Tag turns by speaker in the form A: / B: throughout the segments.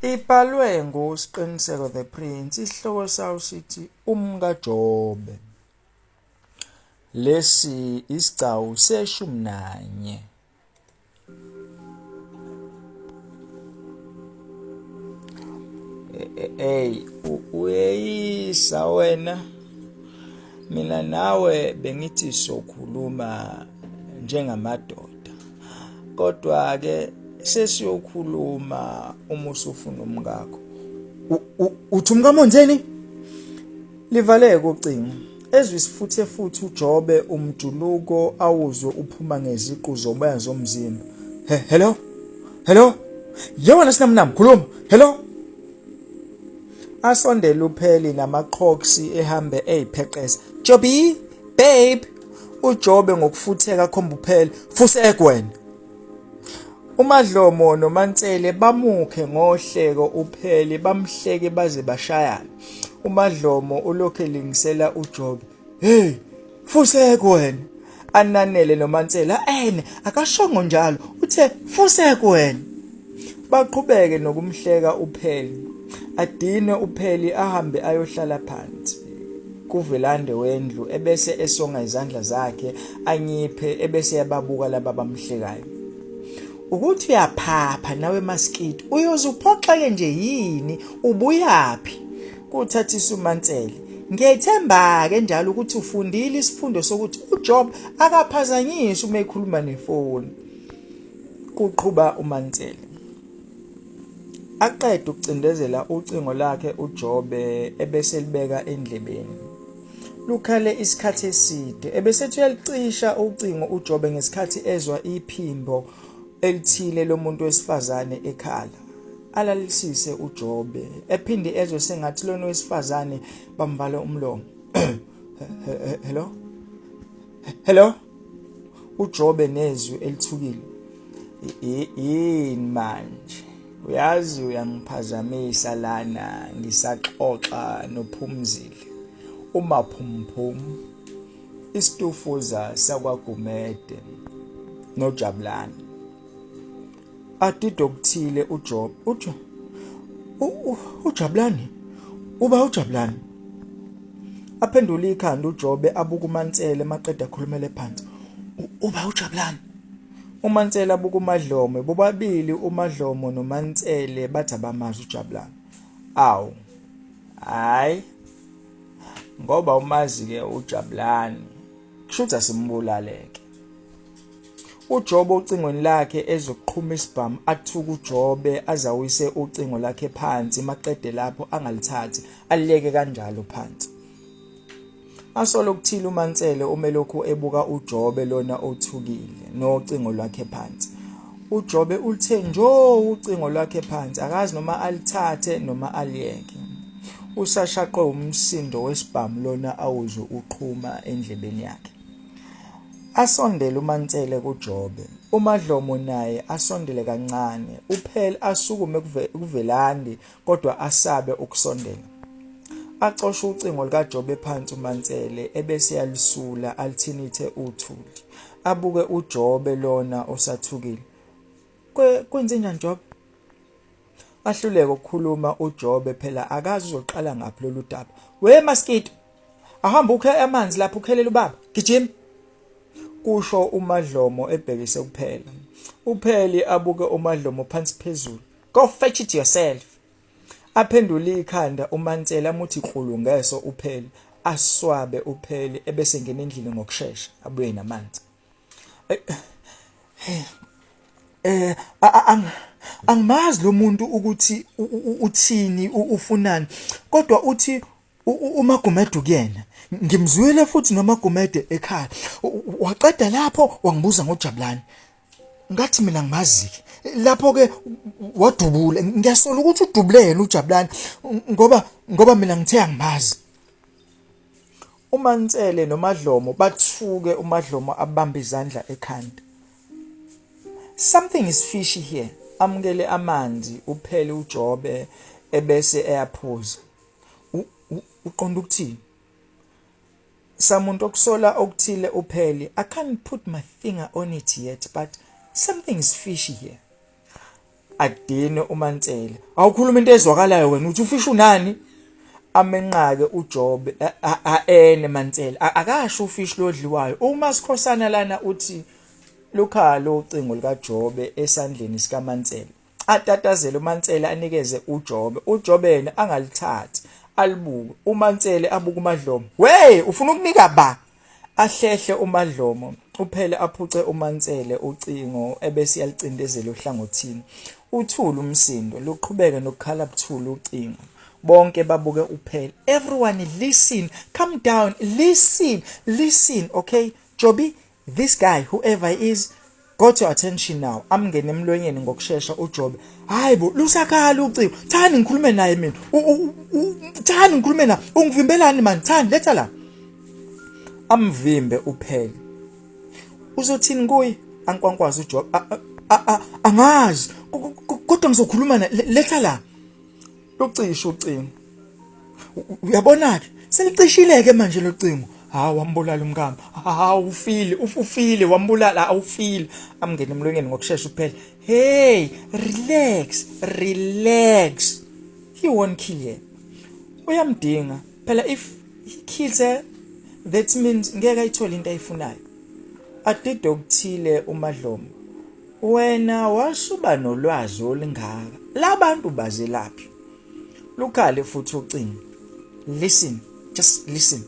A: Ibhalwe nguSqiniseko The Prince, isihloko sawo sithi UmkaJobe. Lesi isigcawu seshumi nanye. Ey, uyeyisa wena. Mina nawe bengithi sokhuluma njengamadoda. Kodwa ke sesiyokhuluma uma usufuna umkakho. Uthi umkamonzeni? Livaleke ucingo. Ezwe isifuthe futhi uJobe umjuluko awuzwe uphuma ngeziqu zoboya zomzimba. Hello? Hello? Ye wena sinamnam khuluma. Hello? Asondele uPheli namaqhoksi ehambe eyipheqeza. Jobi, babe. UJobe ngokufutheka khomba uPheli. Fusek wena. UMadlomo noMansele bamukhe ngohleko uPheli bamhleke baze bashayane. UMadlomo ulokhu elingisela uJobe. Hey, fusek wena. Ananele noMansela ene akashongo njalo uthe fusek wena. Baqhubeke nokumhleka uPheli. Adinwe uPheli ahambe ayohlala phansi kuvelande wendlu ebese esonga izandla zakhe anyiphe ebese yababuka laba bamhlekayo. Ukuthi uyaphapha nawe maskiti uyoze uphoxeke nje yini ubuyaphi kuthathisa uMansele. Ngiyethemba-ke njalo ukuthi ufundile isifundo sokuthi uJob akaphazanyiswa uma ekhuluma nefoni. Kuqhuba uMansele. Aqede ukucindezela ucingo lakhe uJobe ebeselibeka endlebeni. Lukhale isikhathi eside ebesethi uyalicisha ucingo uJobe ngesikhathi ezwa iphimbo elithile lomuntu wesifazane ekhala. Alalisise uJobe ephinde ezwe sengathi lona wesifazane bamvala umlomo. Hello? Hello? uJobe nezwi elithukile yini manje uyazi uyangiphazamisa lana ngisaxoxa nophumzile umaphumphum isitufuza sakwaGumede noJabulani Adide okuthile uJob uthi uJabulani uba uJabulani aphendule ikhanda uJobe abuka uMansele maqeda akhulumele phansi uba uJabulani uMansele abuka uMadlomo bobabili uMadlomo noMansele bathi abamazi uJabulani awu hayi ngoba umazi ke uJabulani kushuthi asimbulaleke UJobe ocingweni lakhe ezoqhuma isibhamu athuke uJobe azawise ucingo lakhe phansi maqede lapho angalithathi aliyeke kanjalo phansi. Asolo okuthile uMansele umelokhu ebuka uJobe lona othukile nocingo lwakhe phansi. UJobe ulithe njo ucingo lwakhe phansi akazi noma alithathe noma aliyeke. Usashaqwe umsindo wesibhamu lona awuzwe uqhuma endlebeni yakhe. Asondele uMansele kuJobe, uMadlomo naye asondele kancane, uPhel asukume kuvelandi kodwa asabe ukusondela. Acoshe ucingo lukaJobe phansi uMansele ebese yalisula alithinithe uthuli. Abuke uJobe lona osathukile. Kwenzenjani Jobe? Ahluleke ukukhuluma uJobe phela akazi uzoqala ngaphi lolu daba. We Maskito, ahamba ukhe amanzi lapho ukhelela ubaba. Gijima. Kusho uMadlomo ebhekise kuphela. UPheli abuke uMadlomo phansi phezulu. Go fetch it yourself. Aphendule ikhanda uMansela amuthi klulu ngeso uPheli. Aswabe uPheli ebese ngena endlini ngokushesha abuye namanzi. Eh angimazi lo muntu ukuthi uthini ufunani kodwa uthi uMagumede kuyena ngimzwile futhi noMagumede ekhaya waqeda lapho wangibuza ngoJabulani ngathi mina ngimazi ke lapho ke wadubula ngiyasola ukuthi udubule yena uJabulani ngoba mina ngithe angimazi UMansele noMadlomo bathuke uMadlomo abambe izandla ekhanda. Something is fishy here. Amukele amanzi uphele uJobe ebese eyaphuza. Uqonda ukuthini? Samuntu okusola okuthile uphele. I can't put my finger on it yet but something is fishy here. Adinwe uMansele. Awukhuluma into ezwakalayo wena uthi ufisha unani? Amenqake uJobe aene Mansele. Akasho ufish lodliwayo. Uma sikhosana lana uthi lukhala ucingo likaJobe esandleni sikaMansele. Atatazele uMansele anikeze uJobe. UJobe yena angalithathi alibuke. UMansele abuke uMadlomo. Wey, ufuna ukunika ba? Ahlehle uMadlomo, uphele aphuce uMansele ucingo ebese yalicindezela ohlangothini. Uthule umsindo, luqhubeke nokukhala buthule ucingo. Bonke babuke uphele. Everyone listen, calm down, listen, listen, okay? Joby, this guy, whoever he is, got your attention now. Amngene emlonyeni ngokushesha uJobe. Hayi bo, lusakhala ucingo. Thani ngikhulume naye mina. Thani ngikhulume naye. Ungivimbelani man? Thani letha la. Amvimbe uphele. Uzothini kuye? Ankwankwaza uJobe. Angazi. Kodwa ngizokhuluma naye. Letha la. Lucishe ucingo. Uyabona-ke selicishile-ke manje lo cingo. Hawu wambulala umkami. Hawu ufile, ufile wambulala awufile. Amngene emlonyeni ngokushesha uphela. Hey, relax, relax. He won't kill you. Uyamdinga. Phela if he kills her, that means ngeke ayithole into ayifunayo. Adide okuthile uMadlomo. Wena wasuba nolwazi olungaka. Labantu bazelaphi? Lukhale futhi ucingo. Listen, just listen.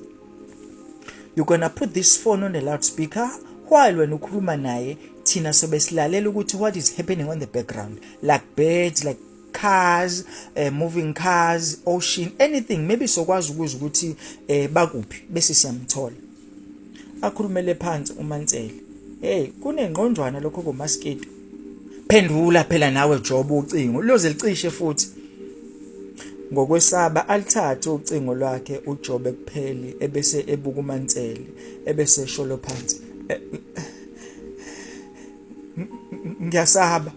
A: You're gonna put this phone on the loudspeaker while wena ukhuluma naye thina sobe silalela ukuthi what is happening on the background like birds like cars moving cars ocean anything maybe sokwazi ukuzwa ukuthi bakuphi bese siyamthola akhulumele phansi uMansele hey kunengqondwana lokho komaskito phendula phela nawe Job ucingo luyoze licishe futhi ngokwesaba alithathe ucingo lwakhe uJobe kupheli ebese ebuka uMansele ebese esholo phansi ngiyasaba.